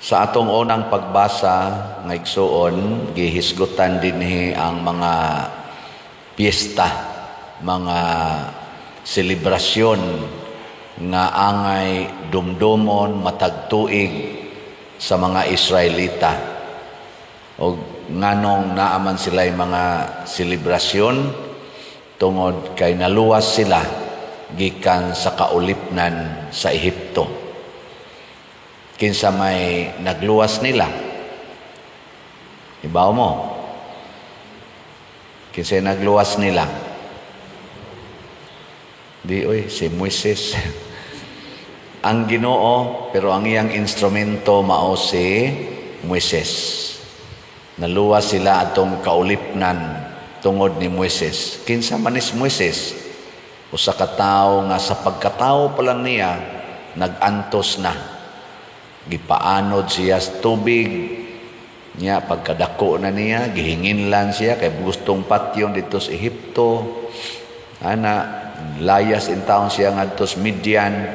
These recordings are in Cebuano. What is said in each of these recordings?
Sa atong unang pagbasa nga igsuon, gihisgutan dinhi ang mga piyesta, mga selebrasyon nga angay dumdumon matag tuig sa mga Israelita. Og nganong naa man sila mga selebrasyon? Tungod kay naluwas sila gikan sa kaulipnan sa Ehipto. Kinsa may nagluwas nila? Ibaw mo? Kinsa nagluwas nila? Di oy, si Moises. Ang Ginoo, pero ang iyang instrumento mao si Moises. Naluwas sila atong kaulipnan tungod ni Moises. Kinsa man is Moises? Usa ka tawo nga sa pagkatawo pa lang niya nag-antos na. Gipaanod siya sa tubig niya. Pagkadako na niya, gihinginlan siya kay gustong patyon didto sa Ehipto. Ana, layas intawon siya ngadto sa Midian.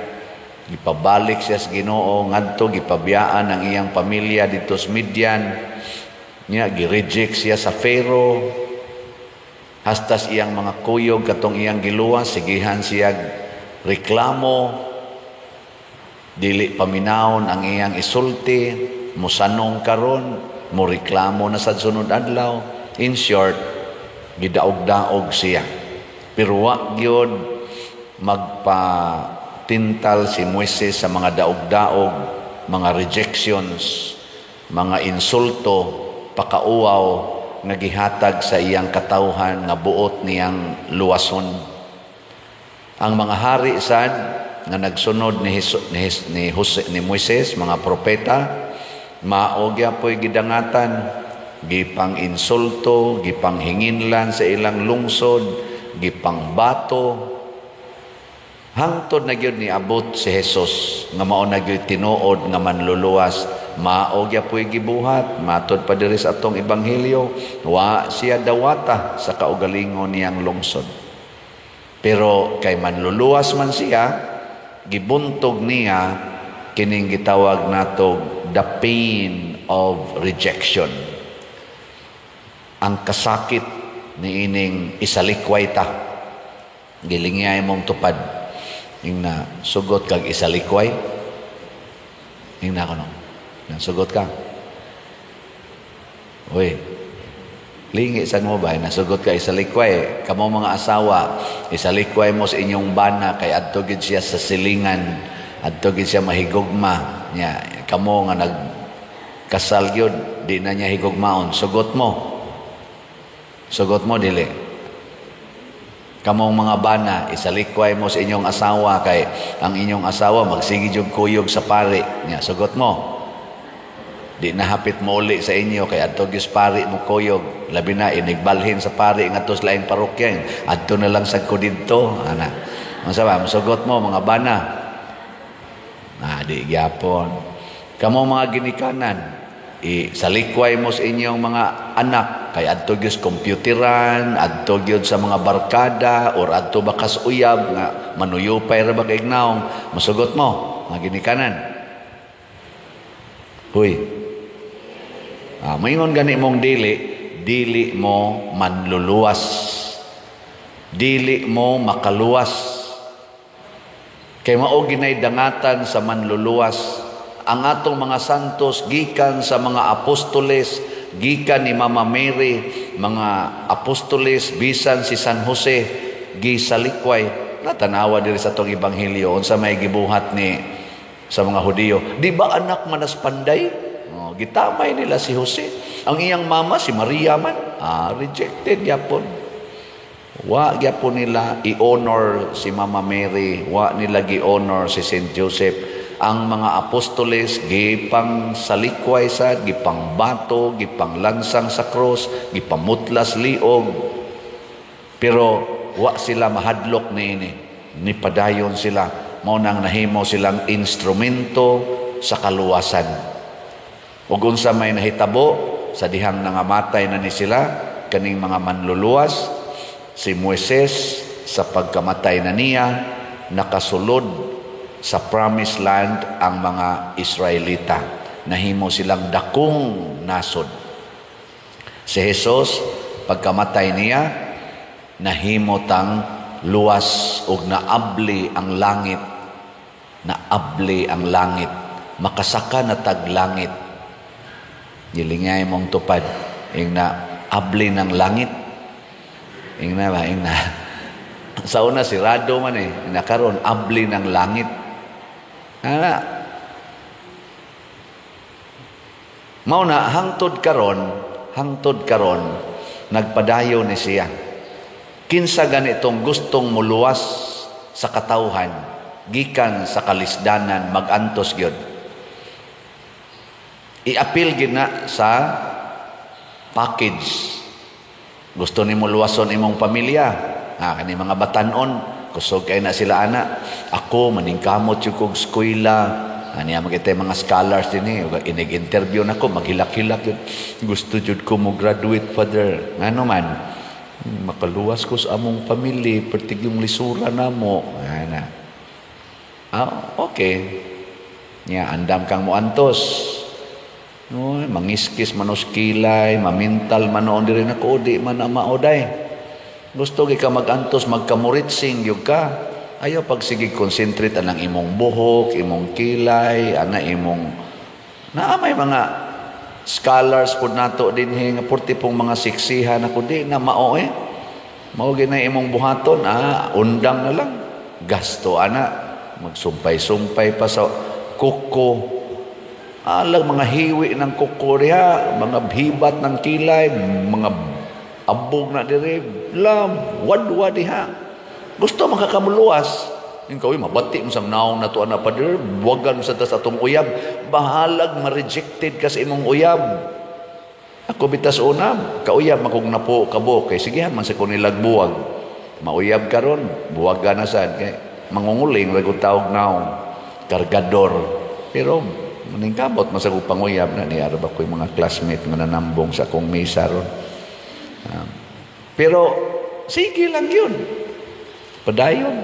Gipabalik siya sa Ginoo ngadto, gipabiyaan ang iyang pamilya didto sa Midian. Niya gi-reject siya sa Pharaoh. Hastas iyang mga kuyog katong iyang giluwas, sigihan siya reklamo, dili paminawon ang iyang isulti, musanong karon, mo reklamo na sa sunod adlaw. In short, gidaog-daog siya. Pero wa gyud magpatintal si Moises sa mga daog-daog, mga rejections, mga insulto, pakauwaw nga gihatag sa iyang katawhan nga buot niyang luwason. Ang mga hari sad nga nagsunod ni, Hesu, ni, ni, Jose, ni Moises, mga propeta, mao gyapoy gidangatan, gipang insulto, gipang hinginlan sa ilang lungsod, gipang bato, hangtod na gyud niabot si Jesus nga mao na gyud tinuod nga manluluwas. Mao gyapoy gibuhat. Matod pa diri sa atong ebanghelyo, wa siya dawata sa kaugalingon niyang lungsod. Pero kay manluluwas man siya, gibuntog niya kining gitawag nato the pain of rejection. Ang kasakit niining isalikway ta. Gilingiyay mong tupad. Ingna, sugot kag isalikway. Ingna ko no. Nasugot ka. Uy, lingi sad mo ba? Nasugot ka isalikway. Kamo mga asawa, isalikway mo sa inyong bana kay adto gid siya sa silingan. Adto gid siya mahigugma. Nya, kamo nga nagkasal gyud, di na niya higugmaon. Sugot mo. Sugot mo dili. Kamong mga bana, isalikway mo sa inyong asawa kay ang inyong asawa magsige jud kuyog sa pari. Nya, sugot mo. Di na hapit mo uli sa inyo kay adto gyud pari mo kuyog. Labi na inigbalhin sa pari ngadto sa laing parokya. Adto na lang sad ko didto, ana. Unsa ba? Sugot mo, mga bana? Ah, di gyapon. Kamo mga ginikanan, isalikway mo sa inyong mga anak kay adto gyud computeran, adto gyud sa mga barkada or adto bakas uyab nga manuyupay ra ba kay naong. Musugot mo, mga ginikanan? Huy. Ah, maingon gani mong dili, dili mo manluluwas. Dili mo makaluwas. Kay mao ginay dangatan sa manluluwas. Ang atong mga santos gikan sa mga apostoles, gikan ni Mama Mary, mga apostoles, bisan si San Jose gisalikway. Natanawa diri sa atong ebanghelyo unsa may gibuhat ni sa mga Hudiyo. Di ba anak manas panday? Oh, gitamay nila si Jose. Ang iyang mama si Maria man, rejected gyapon. Wa gyapon nila i-honor si Mama Mary, wa nila gi-honor si Saint Joseph. Ang mga apostoles gipang salikway sa, gipang bato, gipang lansang sa cross, gipamutlas liog. Pero wa sila mahadlok niini. Nipadayon sila. Mao nang nahimo silang instrumento sa kaluwasan. Ug unsa may nahitabo sa dihang nangamatay na ni sila kaning mga manluluwas, si Moises sa pagkamatay na niya, nakasulod sa promised land ang mga Israelita. nahimo silang dakong nasod. Si Jesus, pagkamatay niya, nahimo tang luwas ug naabli ang langit. Naabli ang langit. Makasaka na tag langit. Gilingay mong tupad. Ing na abli ng langit. Ing na ba? Ing na. Sa una, sirado man eh. Nakaroon, abli ng langit. Ana. Mao na, hangtod karon, nagpadayon ni siya. Kinsa ganitong gustong muluwas sa katawhan, gikan sa kalisdanan, magantos gyud. I-appeal gyud na sa package. Gusto nimo luwason imong pamilya, kani mga batanon, kusog kay na sila ana. Ako maningkamot jud kog eskwela. Ani ang mga mga scholars dinhi, inig-interview nako, maghilak-hilak jud. Gusto jud ko mo graduate, Father. Ngano man, makaluwas ko sa among pamilya, pertig yung lisura namo. Ana. Okay. Nya andam kang moantos. No, mangiskis manos kilay, mamintal manoon diri nako, di man na maoday. Gusto gi ka magantos, magkamuritsing gyud ka. Ayaw pag sige concentrate anang imong buhok, imong kilay, ana imong naa may mga scholars pud nato dinhi nga purti pong mga siksihan ako di na mao eh. Mao gyud na imong buhaton, undang na lang. Gasto ana, magsumpay-sumpay pa sa kuko. Alang mga hiwi ng kuko diha, mga hibat ng kilay, mga abog na dire, lam, wadwa diha. Gusto makakamuluwas. Yung kawi, mabati mo sa naong na to na pa dire, buwagan mo sa tas atong uyab. Bahalag ma-rejected ka sa imong uyab. Ako bitas una, kauyab makong napo kabo. Kay sigihan man sa kunilag buwag. Mauyab karon, buwagan na sad. Kay mangunguling, ragot tawag naong, kargador. Pero, maningkamot man sa kong panguyab na niya. Araba ko yung mga classmate nga nanambong sa akong misa ron. Pero, sige lang yun. Padayon.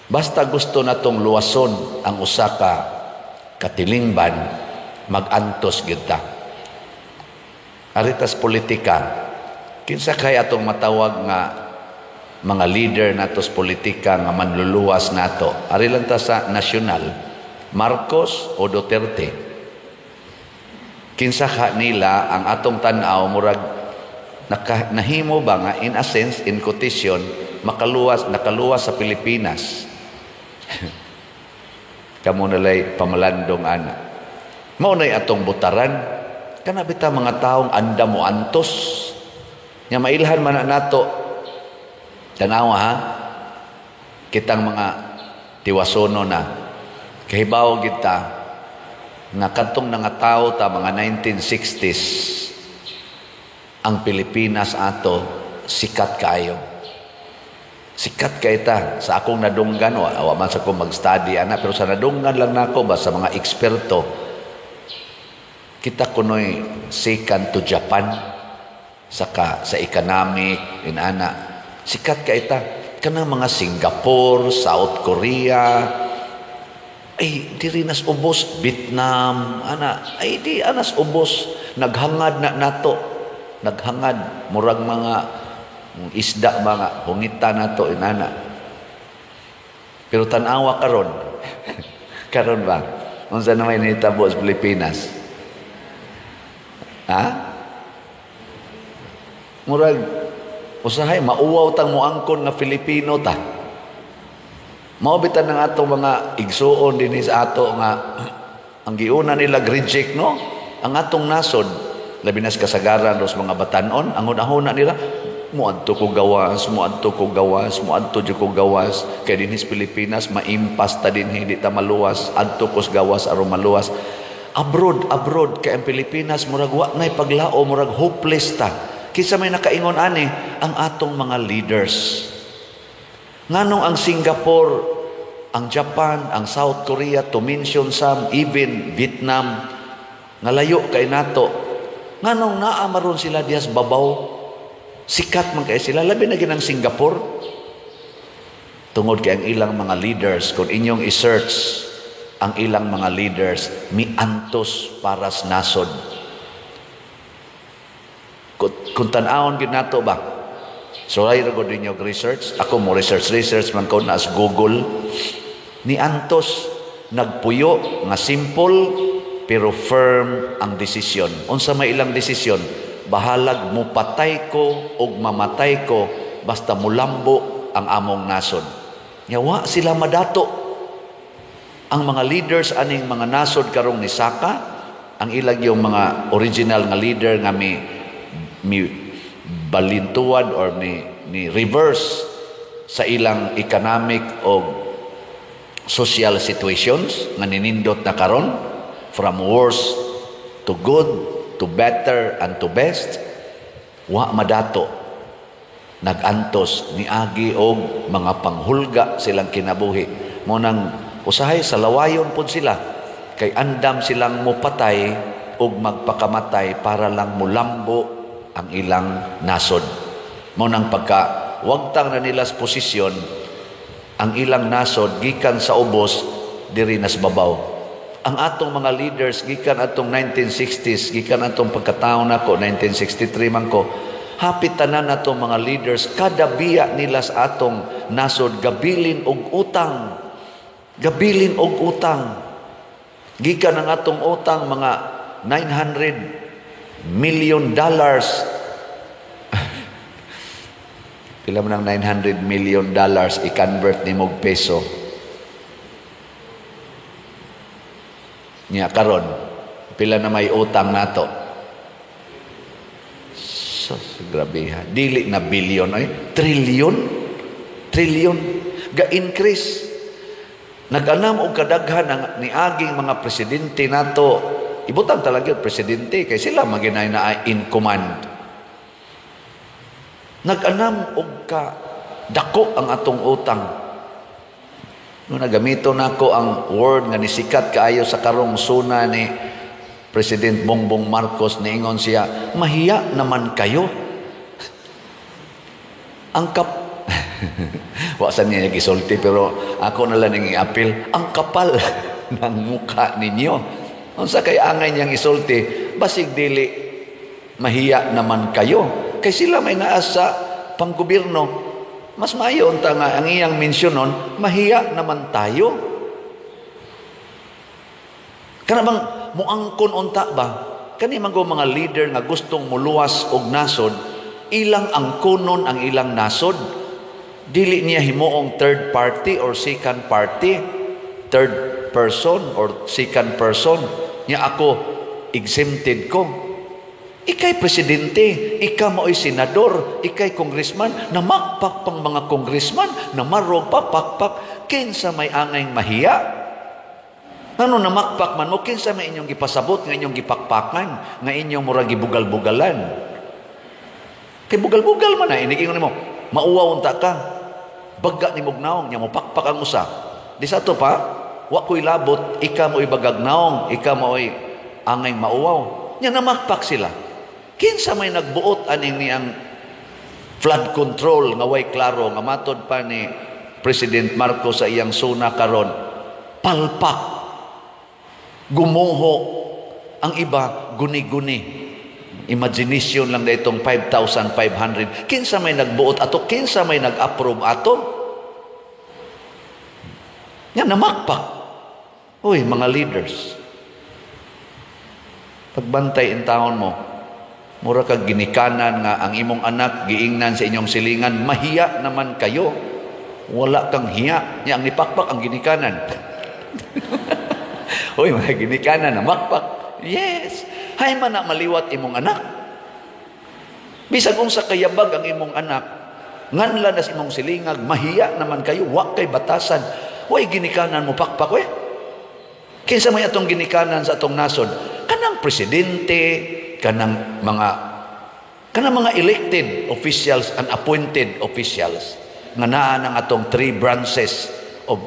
Basta gusto natong luwason ang usa ka katilingban, magantos gyud ta. Aritas politika, kinsa kay atong matawag nga mga leader natos politika nga manluluwas nato? Ari lang ta sa nasyonal, Marcos o Duterte. Kinsa ka nila ang atong tan-aw murag nahimo ba nga in a sense, in quotation, makaluwas, nakaluwas sa Pilipinas? Kamo nalay pamalandong ana. Mao nay atong butaran. Kana bita mga taong anda mo antos. Nya mailhan man na nato. Tanawa ha. Kitang mga tiwasono na. Kahibaw kita nga kadtong nangatawo ta mga 1960s ang Pilipinas ato sikat kaayo. Sikat kay ta sa akong nadunggan, wa man sa ko mag-study ana, pero sa nadunggan lang nako ba sa mga eksperto, kita kunoy second to Japan saka sa economic inana. Sikat kay ta kanang mga Singapore, South Korea, ay diri nas ubos, Vietnam ana, ay di anas ubos. Naghangad na nato, naghangad murag mga isda mga hungita nato inana. Pero tan-awa karon. Karon ba unsa na may nahitabo sa Pilipinas? Ha? Murag usahay mauwaw tang moangkon nga Filipino ta. Mao bitan ng atong mga igsuon dinhi sa ato nga ang giuna nila reject no ang atong nasod, labi na sa kasagaran dos mga batanon, ang hunahuna nila muadto ko gawas, muadto ko gawas, muadto jud ko gawas. Kay dinhi sa Pilipinas maimpas ta dinhi, di ta maluwas, adto ko sa gawas aron maluwas. Abroad, abroad kay ang Pilipinas murag wa nay paglao, murag hopeless ta. Kinsa may nakaingon ani? Ang atong mga leaders. Nganong ang Singapore, ang Japan, ang South Korea, to mention some, even Vietnam, nga layo kay nato. Nganong naa maron sila diyas babaw? Sikat man kay sila, labi na ginang Singapore. Tungod kay ang ilang mga leaders, kung inyong i-search Ang ilang mga leaders miantos para sa nasod. Kung tan-awon gid nato ba? So ay ra gud ninyo research. Ako mo research research man ko nas Google. Ni antos, nagpuyo nga simple pero firm ang desisyon. Unsa may ilang desisyon? Bahalag mupatay ko og mamatay ko, basta mulambo ang among nasod. Nya wa sila madato. Ang mga leaders aning mga nasod karong ni Saka, ang ilang yung mga original nga leader nga mi balintuad or ni reverse sa ilang economic o social situations nga ninindot na karon from worse to good to better and to best, wa madato, nagantos, niagi og mga panghulga silang kinabuhi. Mo nang usahay sa lawayon pud sila kay andam silang mopatay og magpakamatay para lang mulambo ang ilang nasod. Mo nang pagka wagtang na nila sa posisyon, ang ilang nasod gikan sa ubos diri nas babaw. Ang atong mga leaders gikan atong 1960s, gikan atong pagkataon nako, 1963 man ko, hapit tanan atong mga leaders, kada biya nila sa atong nasod gabilin og utang. Gabilin og utang. Gikan ang atong utang mga $900 million. Pila man ang $900 million i-convert ni mog peso? Nya karon pila na may utang nato? So, grabe ha. Dili na billion ay trillion. Trillion ga-increase. Nag-anam og kadaghan ang niaging mga presidente nato. Ibutang talaga yung presidente kay sila maginay na in command. Nag-anam og ka dako ang atong utang. No, nagamito nako ang word nga nisikat kaayo sa karong suna ni President Bongbong Marcos, niingon siya, "Mahiya naman kayo." Ang kap wa sa niya gisulti pero ako na lang ning iapil, ang kapal ng muka ninyo. Unsa kay angay niyang isulti, basig dili mahiya naman kayo kay sila may naa sa panggobyerno. Mas maayo unta nga ang iyang mensyonon, mahiya naman tayo. Kana bang muangkon unta ba? Kani man mga leader nga gustong muluwas og nasod, ilang angkonon ang ilang nasod. Dili niya himuong third party or second party, third person or second person. Nya ako exempted ko. Ikay presidente, ikaw mao'y senador, ikay congressman, namakpak pang mga congressman, namarog pa, pakpak, kinsa may angay mahiya? Ano namakpak man mo, kinsa may inyong gipasabot, nga inyong gipakpakan, nga inyong murag gibugal-bugalan? Kay bugal-bugal man na, inigingon nimo, mauwaw unta ka, baga ni mugnaong, nya mo pakpak ang usa. Di sa to pa, wa ko'y labot, ikaw mo'y bagag naong, ikaw mo'y angay mauwaw. Nya namakpak sila. Kinsa may nagbuot aning niyang flood control nga way klaro, nga matod pa ni President Marcos sa iyang suna karon, palpak, gumuho, ang iba guni-guni. Imagination lang na itong 5,500. Kinsa may nagbuot ato? Kinsa may nag-approve ato? Nga namakpak. Uy, mga leaders. Pagbantay in taon mo, mura kag ginikanan nga ang imong anak giingnan sa inyong silingan, mahiya naman kayo. Wala kang hiya. Nya ang nipakpak ang ginikanan. Uy, mga ginikanan namakpak. Yes. Hay man na maliwat imong anak. Bisag unsa kayabag ang imong anak, nganla na sa imong silingag, mahiya naman kayo, wa kay batasan. Way ginikanan mo pakpak we. Kinsa may atong ginikanan sa atong nasod? Kanang presidente, kanang mga elected officials and appointed officials nga naa ng atong three branches of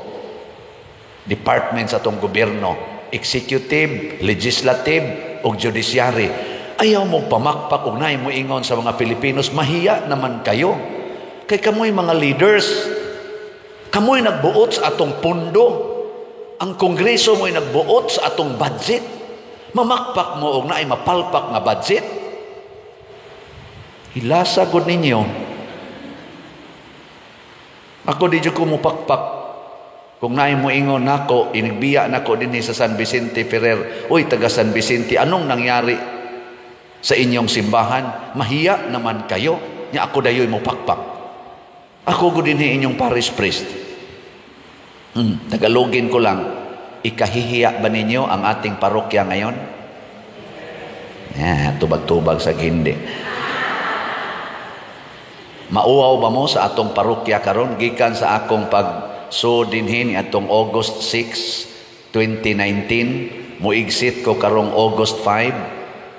departments atong gobyerno, executive, legislative ug judiciary. Ayaw mo pamakpak ug naay mo ingon sa mga Filipinos, mahiya naman kayo. Kay kamoy mga leaders, kamoy nagbuot sa atong pundo. Ang Kongreso mo'y nagbuot sa atong budget. Mamakpak mo og naay mapalpak nga budget. Hilasa gud ninyo. Ako, di jud ko mupakpak. Kung naay mo ingon nako, inigbiya nako dinhi sa San Vicente Ferrer. "Uy, taga San Vicente, anong nangyari sa inyong simbahan? Mahiya naman kayo." Nya ako dayoy mo pakpak. Ako gud dinhi inyong parish priest. Tagalogin ko lang. Ikahihiya ba ninyo ang ating parokya ngayon? Yeah, tubag-tubag sa hindi. Mauwaw ba mo sa atong parokya karon gikan sa akong pag so dinhi atong August 6, 2019, muigsit ko karong August 5,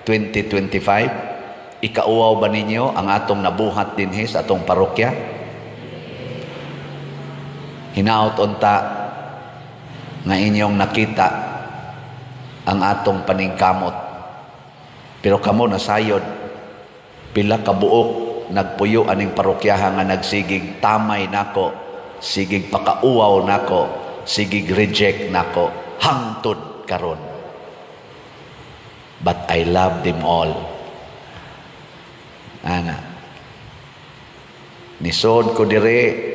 2025? Ikauwaw ba ninyo ang atong nabuhat dinhi sa atong parokya? Hinaot unta nga inyong nakita ang atong paningkamot. Pero kamo nasayod pila ka buok nagpuyo aning parokyaha nga nagsigig tamay nako, sigig pakauwaw nako, sigig reject nako hangtod karon. But I love them all. Ana. Nisod ko dire,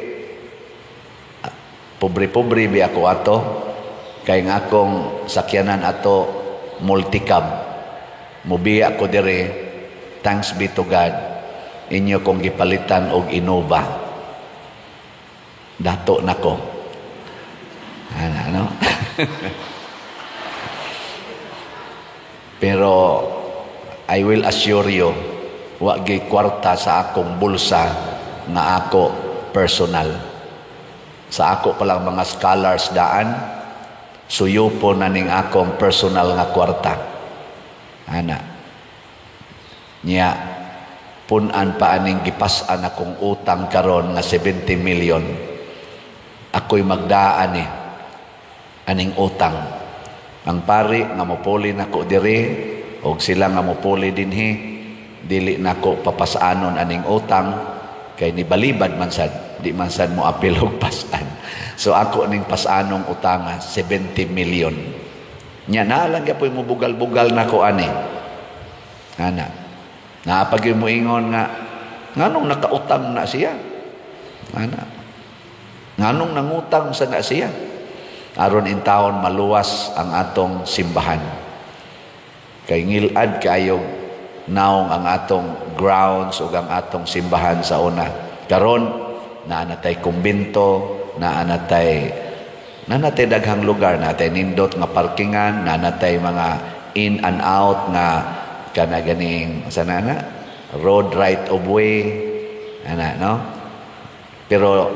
pobre-pobre bi ako ato kay nga akong sakyanan ato multicab. Mubiya ko dire, thanks be to God, inyo kong gipalitan og Innova. Dato nako. Ana, no? Pero I will assure you, wa gi kwarta sa akong bulsa nga ako personal. Sa ako palang mga scholars daan, suyo po na ning akong personal nga kwarta. Ana. Nya, punan pa aning gipas-an akong utang karon nga 70 million. Ako'y magdaan eh aning utang. Ang pari nga mopuli nako diri og sila nga mopuli dinhi, dili nako papasanon aning utang kay nibalibad man sad, di man sad mo apil og pasan. So ako ning pasanong utanga 70 million. Nya na lang gyapon mo bugal-bugal nako ani. Ana. Naapag mo ingon nga nganong nakautang na siya? Ana. Nganong nangutang sa na siya? Aron in taon maluwas ang atong simbahan. Kay ngilad kayo naong ang atong grounds ug ang atong simbahan sa una. Karon naa natay kumbento, naa natay daghang lugar, natay nindot nga parkingan, naa natay mga in and out nga kana ganing sana na road right of way ana, no? Pero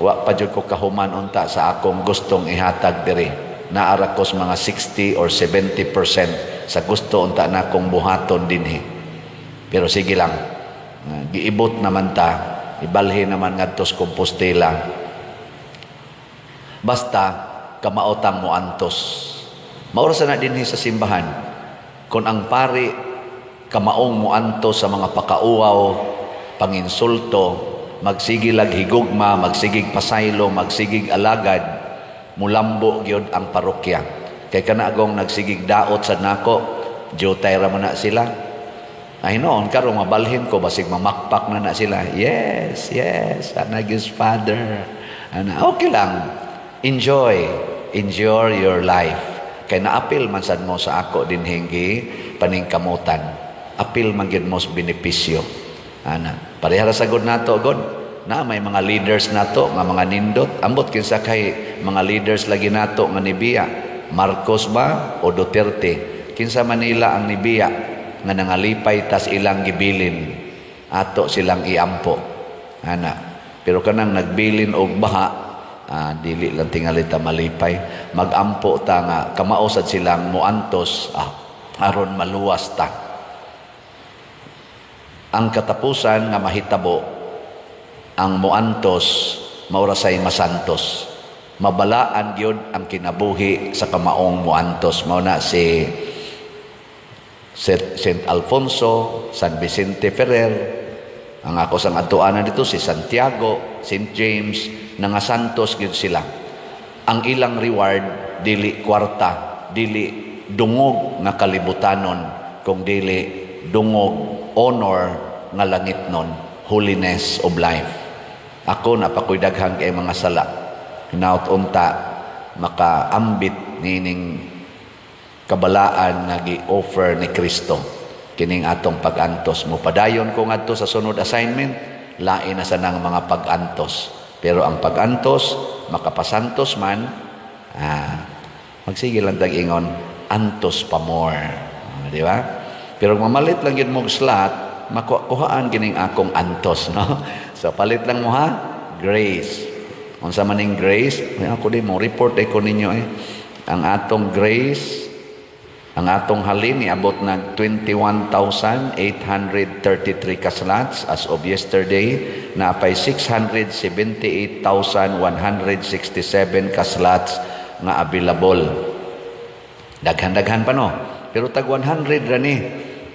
wa pa jud ko kahuman unta sa akong gustong ihatag diri. Naara ko sa mga 60 or 70% sa gusto unta na akong buhaton dinhi. Pero sige lang, giibot naman ta, ibalhin naman ngadto sa Compostela. Basta kamaotang mo antos. Maura sa na dinhi sa simbahan. Kung ang pari kamaong moantos sa mga pakauwaw, panginsulto, magsigilag higugma, magsigig pasaylo, magsigig alagad, mulambo gyud ang parokya. Kay kanagong nagsigig daot sa nako, jutay ra man na sila. Ay noon, karon mabalhin ko, basig mamakpak na na sila. Yes, ana gyud, Father. Ana, okay lang. Enjoy. Enjoy your life. Kay naapil man sad mo sa ako dinhing paningkamutan. Apil man gyud mo sa benepisyo. Ana, pareha ra sa god nato god. Na may mga leaders nato nga mga nindot. Ambot kinsa kay mga leaders lagi nato nga nibiya. Marcos ba o Duterte? Kinsa Manila ang nibiya nga nangalipay tas ilang gibilin, ato silang iampo. Ana, pero kanang nagbilin og baha, dili lang tingali ta malipay. Magampo ta nga kamao sad silang muantos, aron maluwas ta. Ang katapusan nga mahitabo, ang muantos maura say masantos. Mabalaan gyud ang kinabuhi sa kamaong muantos. Mao na si Saint Alfonso, San Vicente Ferrer, ang ako sang atuanan dito si Santiago, Saint James, nga santos gyud sila. Ang ilang reward dili kwarta, dili dungog nga kalibutanon, kung dili dungog honor nga langitnon, holiness of life. Ako, napakoy daghan kay mga sala. Hinaut unta makaambit nining kabalaan nga gi-offer ni Kristo kining atong pag-antos. Mo padayon ko ngadto sa sunod assignment, lain na sa nang mga pag-antos. Pero ang pag-antos makapasantos man. Magsige lang tag ingon, "Antos pa more." Di ba? Pero mamalit lang gyud mo slot, makuhaan kining akong antos, no? So palit lang mo ha, grace. Unsa man ning grace? Ay, ako di mo report ko ninyo eh. Ang atong grace, ang atong halin niabot nag 21,833 ka slots as of yesterday, napay 678,167 ka slots nga available. Daghan-daghan pa, no? Pero tag 100 ra ni.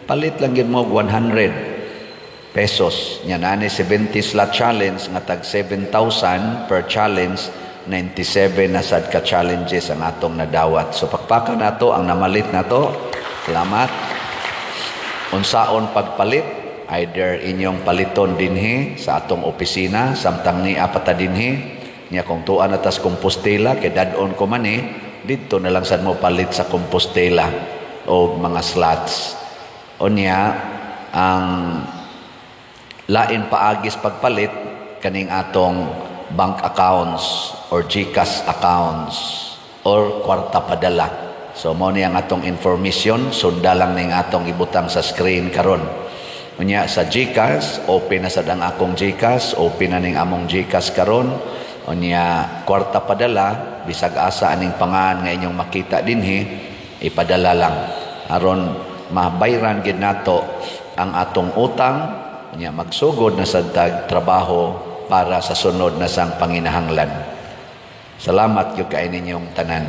Palit lang gyud mo 100 pesos. Nya nani 70 slot challenge nga tag 7,000 per challenge, 97 na sad ka challenges ang atong nadawat. So pakpakan nato ang namalit nato. Salamat. Unsaon pagpalit? Either inyong paliton dinhi sa atong opisina samtang ni apata dinhi nya. Kung tuan na tas Compostela kay dad-on ko man eh, didto na lang sad mo palit sa Compostela o mga slots. Unya ang lain paagis pagpalit, kaning atong bank accounts or GCash accounts or kwarta padala. So mo ni ang atong information, sunda lang ning atong ibutang sa screen karon. Unya sa GCash, open na sad ang akong GCash, open na ning among GCash karon. Unya kwarta padala, bisag asa aning pangan nga inyong makita dinhi, ipadala lang aron mabayran gid nato ang atong utang, unya magsugod na sad tag trabaho para sa sunod na sang panginahanglan. Salamat gyud kay ninyong tanan.